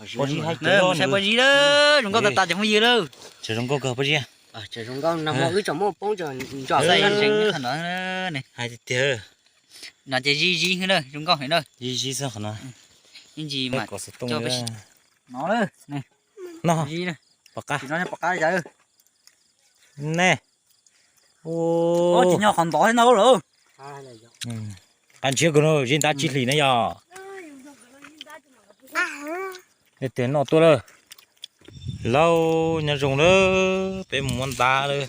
Pob zeb hais tias mus saib pob zeb lawm, zoo nkauj tas tas cov phooj ywg lawm. Tseem zoo nkauj kawg pob zeb. Tseem zoo nkauj no mas wb tseem muaj poob tseem nco xwb. Hais tiag tiag. No ces zib zib xwb na, zoo nkauj heev na. Zib zib xwb qhov no. Ib ntsis mas coj peb no, no, pom qab, pom qab. Ne, tsis nyob qhov ntov thiab ntag lawm. Qab ntshiab kawg no, zib ntab tsib hlis na yog. Tias noj tuaj lawm. Lauj, nyob zoo lawm, peb mus muab ntab lawm.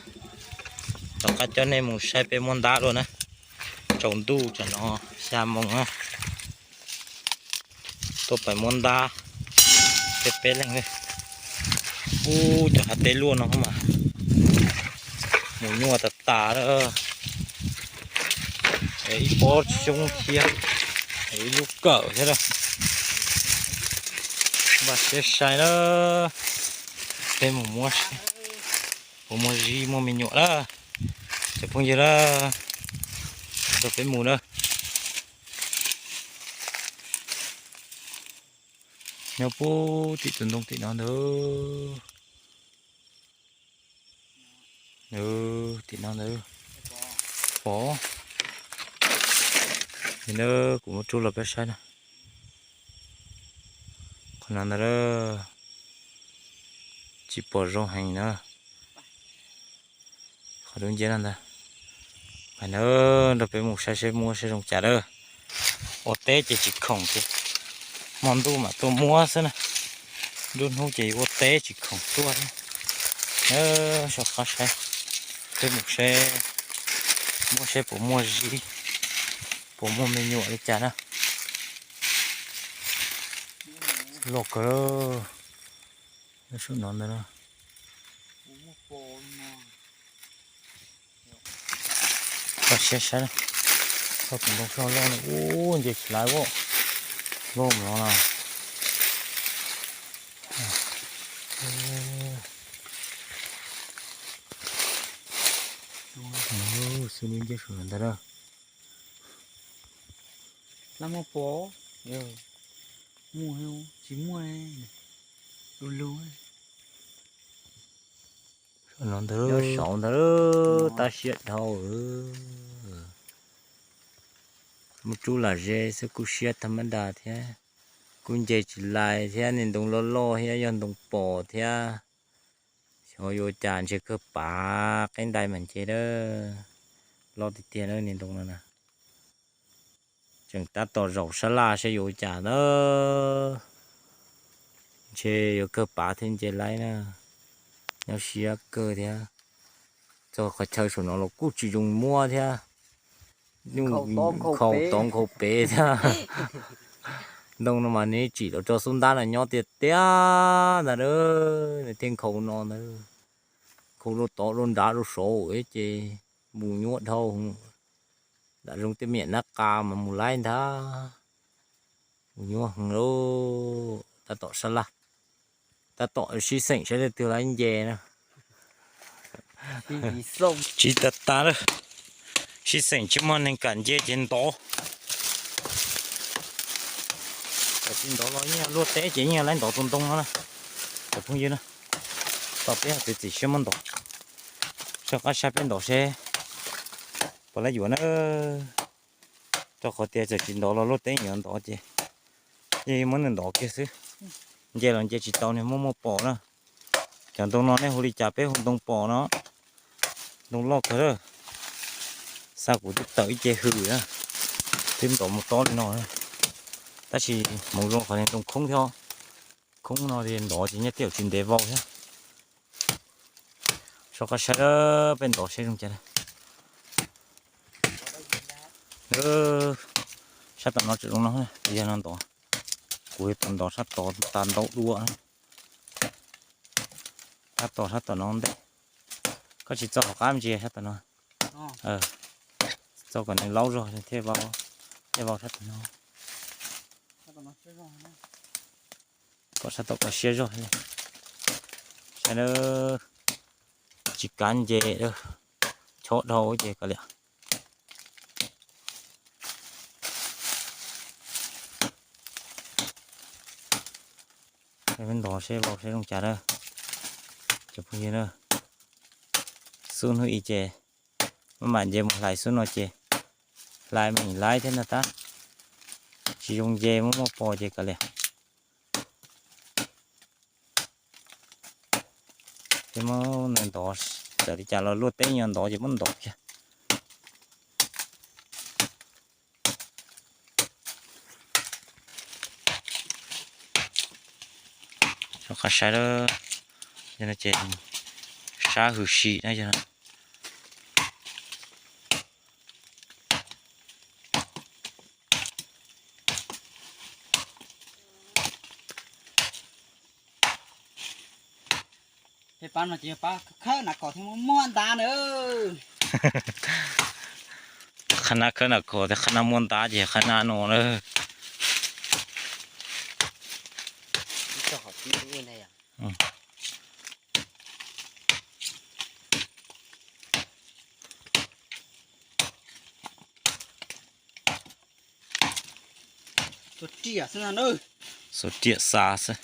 Rov qab coj nej mus saib peb muab ntab dua na. Tsaus ntuj tsam no xya moo na. Tuaj pais muab ntab, peb peb leeg. Ub, cov hav teb luaj no mas mus nyuaj tas tas lawm. Ib pob xyoob thiab, ib lub kawm thiab lawm. Npaj siab sai na, peb mus muab, puas muaj zib muaj me nyuam na. Cov phooj ywg na, nrog peb mus na. Nyob puag tim tus ntoo tim no ntag. Tim no ntag. Pom. Kuv muab rub los peb saib na. Qhov no ntag, tsis pom zoo heev na. Qhov dub nciab no ntag. Pais na, nrog peb mus saib seb muaj seb zoo cas lawm. Ua teb ces tsis khoom ces hmo ntuj mam tuaj muab xwb na. Nruab hnub ces ua teb tsis khoom tuaj thiab. Soj qab saib, peb mus saib, muab saib puas muaj zib, puas muaj me nyuam li cas na. Loj kawg. Saum no ntag. Koj siab saib, koj tus ntoo soj loj no, ub, nce tsis laiv ua, loj no na. Xwb neb nce saum no ntag na. Muaj pom, muaj, tsis muaj, du lug. Saum ntawd, saum ntawd, tab siab dhau. Muab rub lam ze xwb kuj siab thas mas das thiab, kuj nce tsis lais thiab, niag ntoo loj loj thiab, yog ntoo pos thiab. Xyov yuav cas ntshe kawg pav qeb ntais mas nce lawm, loj tiag tiag na niag ntoo no na. Tseem tab tom zaum sab laj saib yuav ua cas ntag. Ntshe yuav kawg pav thiab nce laib na. Nyob siab kawg thiab. Txog qhov chaw saum no los kuj tsis zoo muab thiab. Nyuj nkhaus tod nkhaus pem thiab. Ntoo no mas nws tsim los tso xub ntab no nyob tiag tiag ntag. Nws thiaj nkhaus no ntag. Nkhaus rau tod rau nrad rau saud ces mus nyuaj dhau. Lam zoo tej me nyuam nab qa mas mus laib ntag. Mus nyuaj heev lauj. Tab tom sab laj, tab tom sib xeem saib leej twg laib nce na. Tsis tas tas lawm, sib xeem tsis muaj neeg kam nce ces ntov. Tsis ntov los yeej luaj teb ces yeej laib ntov tus ntoo no na. Cov phooj ywg na, tos peb txiav txim siab muab ntov. Soj qab saib peb ntov seb puas laib yuav na. Rau qhov tias txawm tsis ntov los luaj teb yuav ntov ces yeej muab nws ntov kiag xwb. Nce los nce tsis tau, nws muaj muaj pos na. Cov ntoo no nej hu li cas, peb hu ntoo pos no. Ntoo loj kawg lawm. Xa kuv twb tawm ib ce hws na, twb ntov mus tob li no. Tab sis hmoov zoo qhov ntoo khoob thiab, khoob no ntov ces nyob tej zaum tsis ntev vau thiab. Soj qab saib peb ntov seb zoo cas. Sab tom no tseem zoo no, yog no ntov. Kuv yuav tau ntov sab tod tas ntau dua. Sab tom, sab tom no ntej. Koj tsis txo hauv qab ntsia sab tom no. Txo kom nws laub zog thiaj vau, thiaj vau sab tom no. Kom sab tom kom siab zog. Saib na, tsis kav nce, chob dhau ces kav liam. Peb ntov seb vau seb zoo cas na. Cov phooj ywg na, xub hnub i ces maj mam nce mus hlais xub no ces hlais meem laib thiab na tab sis zoo nce muaj muaj pos ces kav liam. Ces muab ntov, txawm li cas los luaj teb nyo ntov ces muab ntov kiag. Rov qab saib, ces sab hwm sim na yog. Peb pab no ces yog pab khawb nas khos thiab muaj muaj ntab na. Qhab nab khawb nas khos thiab qhab nab muaj ntab ces qhab nab no na. Xuas riam xwb na. Xuas riam xav xwb.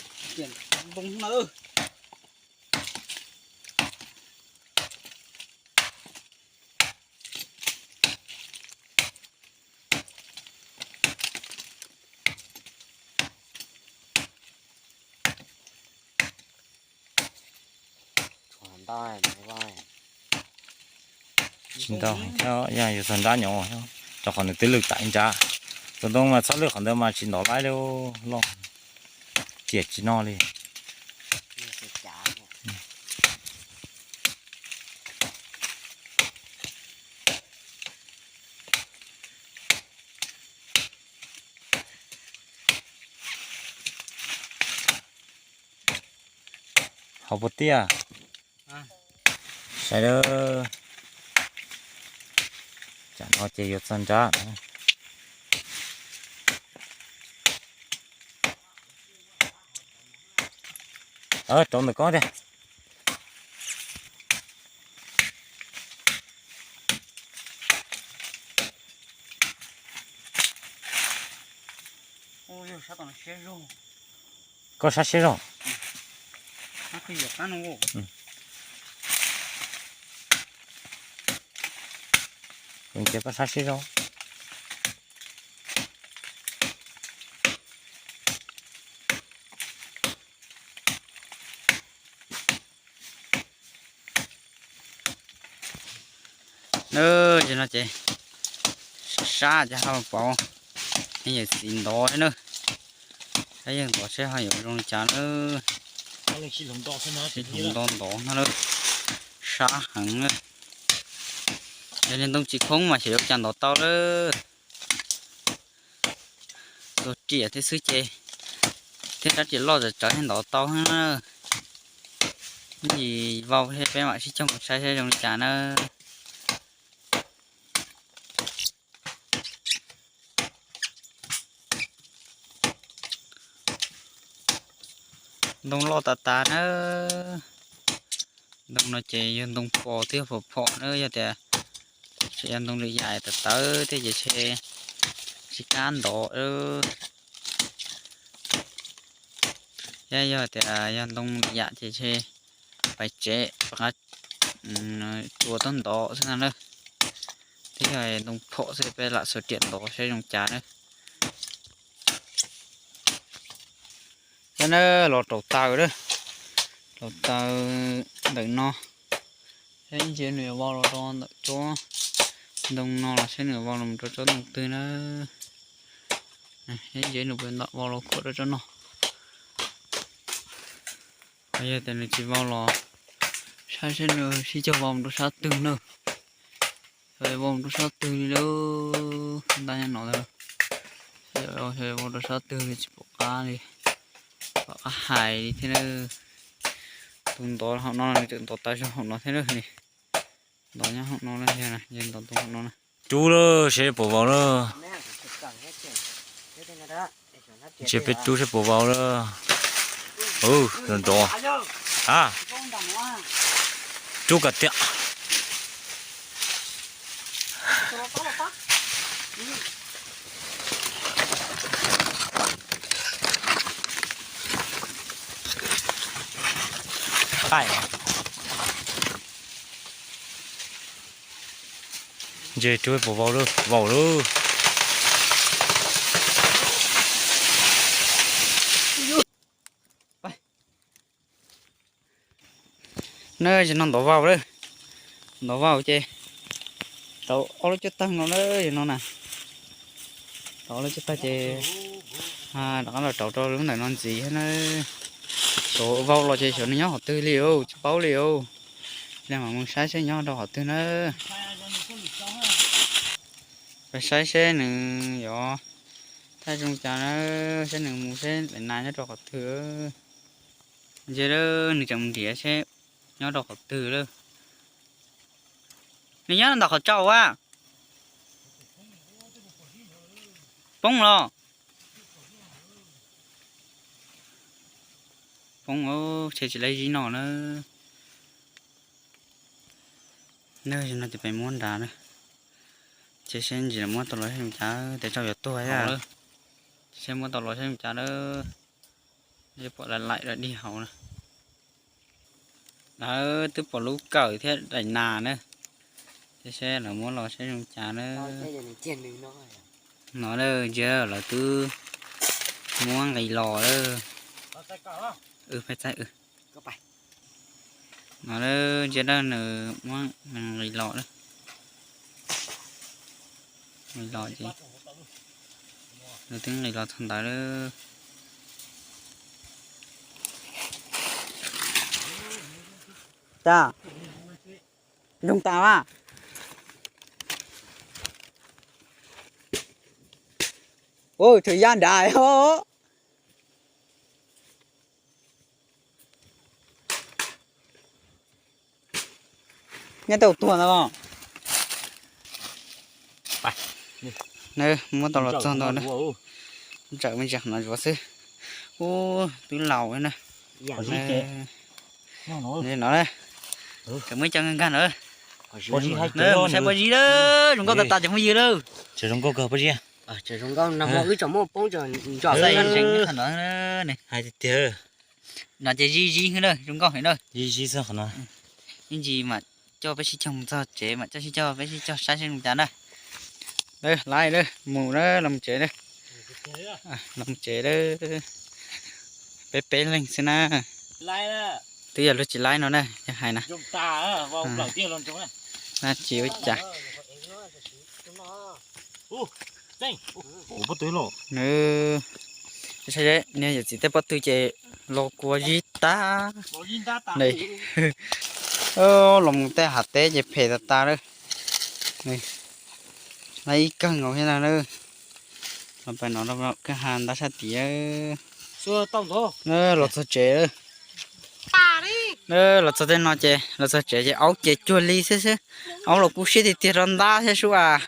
Tsis ntau thiab, yog yus txog nrab nyob, rau qhov nws twb lwj tag ib nrab. Tus ntoo mas txhob lwj qhov ntawd mas tsis ntov laib li, loj tiam tsis noj li. Hauv puas tiaj? Saib, tsam no ces yuav txog nrab. Rau ntawm koob tiag. Koj sab siab zog. Ces koj sab siab zog. Ces no ces sab sab ces ho pauv, yeej yawm txiv ntov thiab na. Saib yawg ntov seb ho yuav zoo li cas na. Sib hloov nto ntov no na, sab heev na. Yog niag ntoo tsis khoob mas xyov yuav cas ntov tau lawm. Tus riam thiab xwb ces, thiab rab riam loj tsawv tsawv thiaj ntov tau na. Ib ntsis vau thiab peb mam sib cog mus saib saib zoo li cas na. Ntoo loj tas tas na. Ntoo no ces yog ntoo pos thiab phom phom na, yog tias tsis yog ntoo lwm yam tawv tawv thiab ces tsis kam ntov. Thiab yog tias yog ntoo lwm yam ces pais tsev rov qab tua tuaj ntov xwb na. Thiab yog ntoo phom xwb peb lam xuas riam ntov saib zoo cas na. Thiab na, los rau taws, rau taws ntawm no, saib ntshe nws yuav vau los rau ntawm tsob ntoo no los saib nws vau los rau tsob ntoo twg na. Saib ntshe nws puas vau los khuam rau tsob no. Yog tias nws tsis vau los, saib saib nws sib cog vau mus rau sab twg na. Xyov vau mus rau sab twg li lawm, ntab nyob no, xyov vau rau sab twg li tsis pom qab li, pom qab hais li thiab na. Tus ntov hauv no nws tseem ntov tas zog hauv no thiab na. Ntov nyob hauv no na, yog ntov ntoo hauv no na. Rub lawm seb puas vau lawm. Ntshe peb rub seb puas vau lawm. Nrov, a, rub kom tiag. qaij. Ntses rub puas vau lawm, vau lawm. Na, zaum no ntov vau lawm. Ntov vau ces tau ob lub cuaj tag no na, zaum no na. Tau ob lub cuaj tag ces rov qab los rauv rau lub ntawm no ntxiv thiab na. Xyov vau los ces xyov nws nyob qhov twg li os, tsis paub li os. Cia mam mus saib seb nyob rau qhov twg na. Peb saib seb nws yuav thaij zoo cas na, seb nws mus seb daim nas nyob rau qhov twg. Ntshe nws tseem mus nrhiav seb nyob rau qhov twg lawm. Nws nyob ntawm qhov tsaus a. Poob los. Poob, ces tsis laib zib no na. Nws no ces peb muab nrad na. Ces seb ntsis muab tau los seb zoo cas, tej zaum yuav tuag thiab. Ces seb muab tau los seb zoo cas na. Pom laim laim dig hauv na. Lawv twb pom lub kawm thiab daim nas na. Ces seb lawv muab los seb zoo cas na. No na, ntsia lawv twb muab nqis los lawm. No, ntsia dab nws muab nqis los lawm. Nqis los ces nws twb nqis los txog ntawd lawm. Tas, zoo tas a. Ua, tshuav yaj nrad os. Nyob tau tuag ntawd. Muab tau los txog ntawd na. Tsawm me ntsis qhov no zuav xwb. Ub, twb laus na. No, tseem muaj cov nkag nkag na. Saib pob zeb lawm, zoo nkauj tas tas cov phooj ywg lawm. Tseem zoo nkauj kawg pob zeb. Hais tiag. No ces zib zib xwb na, zoo nkauj heev na. Zib zib xwb qhov no. Ib ntsis mam coj peb sib cog mus txog tsev, mam coj sib cog peb sib cog saib seb zoo cas na. Lawv, lawv mus na, los mus tsev na. Los mus tsev lawm. Peb peb leeg xwb na. Twb yog luag tsis laib no na, yog hais na. Tsis ua cas. Nws, yawm txiv tej pob tw ces los kua zib tag. Los mus tej hav teb ces phem tas tas lawm. Laib ib kawg nkaus thiab na. Los pem no kwj ha ntab sab tid. Los txog tsev. Los txog tej no ces los txog tsev ces aub ces cuag li xwb xwb. Aub los kub siab tiag tiag rau ntab thiab sub as.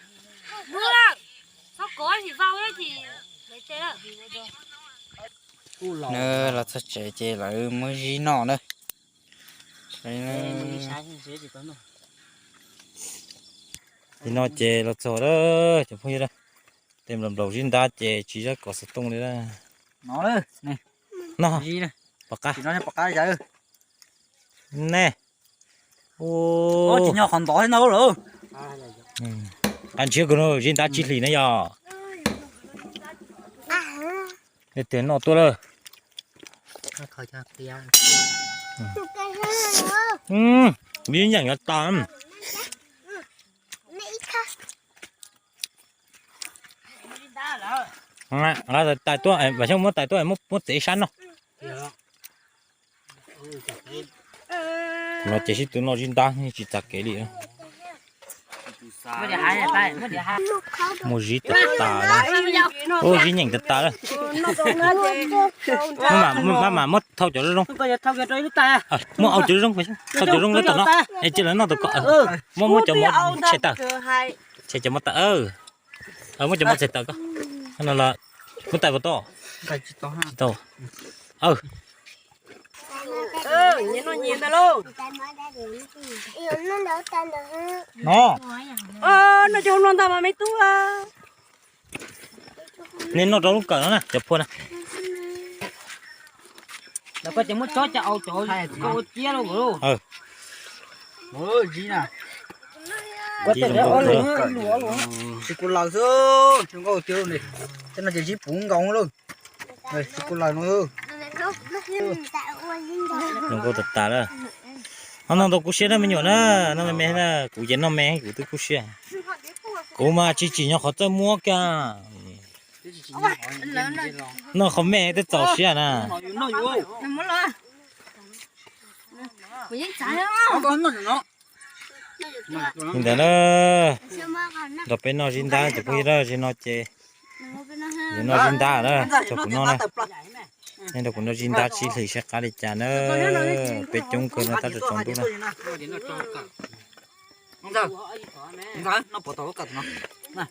Los txog tsev ces lawv muab zib noj na. Li no ces los txog lawm cov phooj ywg, tej nplaum nplaum zib ntab ces tsis zab kom xov tooj li. No, pom qab ne. Tsis nyob qhov ntov thiab ntag lawm. Qab ntshiab kawg no, zib ntab tsib hlis na yog. Leej twg noj tuaj lawm. Yeej yeem yuav tas. Tais tuaj, muab tais tuaj, muab txiav ib sab noj. No ces sib tw noj zib ntab tsis txav kev li. Muaj zib tas tas, zib nyeem tas tas lawm. Maj mam muab thau cov zoo zoo, muab au cov zoo zoo, thau cov zoo zoo tom no, es cia lawv noj tom ko. Muab, muab cov mov tshem tawm, tshem cov mov tawm. Muab cov mov tshem tawm ko. No los muab tais puas tau? Tsis tau. No, noj cov no ntag mas me tub. Nej noj rau lub kawm no na cov phua na. Lawv koj ces muab tsob cov au cov koj ua ciab lauj. Tsis kuv laws xwb, zoo nkauj tiag li. Tej no ces zib puv nkaus lawm. Tsis kuv laws no. Zoo nkauj tas tas lawm. Ho noj ntau kub siab na me nyuam na, noj me me na, kuv ces noj me kuv twb kub siab. Kuv mas tsis tsim nyog qhov txawj muab kiag. Noj qhov me twb txaus siab na. Li ntawd na, nrog peb noj zib ntab cov phooj ywg, zib no ces, zib no zib ntab na, tso kuv noj na. Nej nrog kuv noj zib ntab sib hlis saib qab li cas na. Peb coob kawg no tab tom tsaus ntuj na.